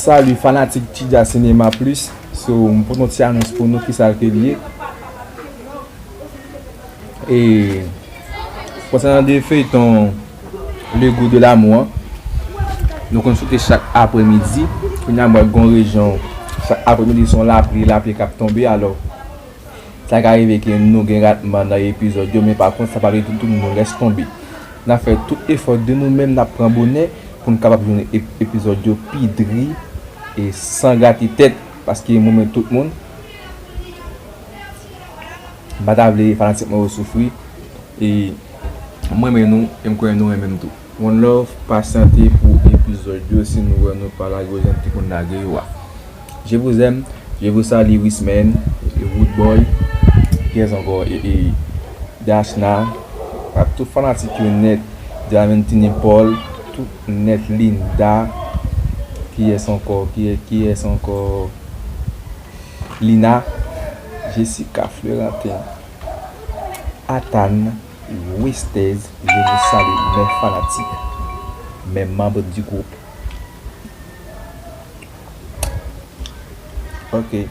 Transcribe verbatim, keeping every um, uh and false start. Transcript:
Salut fanatik Tidja Cinéma Plus. So, m pote yon ti anons pou nou, kisa l ke l ye. E konsènan de feyton Le Goût de l'amour an, nou konn soti chak apremidi. Kounye a m wè gon rejyon, chak apremidi se yon lapli, lapli k ap tonbe. Alò, sa ka rive ke nou gen ratman nan epizòd yo, men pa kont, sa pa vle di tout moun lès tonbe. N ap fè tout efò de nou menm, n ap pran bonè pou n kapab jwenn ep- epizòd yo pi dri e san grate tèt, paske mwen menm tout moun, m pa ta vle fanatik mwen yo soufri. E m renmen nou, e m kwè nou renmen m tou. One love, pasyante pou epizòd yo, si nou wè nou pa lage yo, jan ti konn lage yo a. Je vous aime, je vous salue, Wisman, Woodboy, kiyès ankò, e, e, Dashna, ak tout fanatik yo nèt, Diamantine Paul, tout nèt, Linda, kiyès ankò, kiyès, kiyès ankò, Lina, Jessica Florentin, Atan, Westez, je vous salue, mes fanatiques, mes membres du groupe. Ok.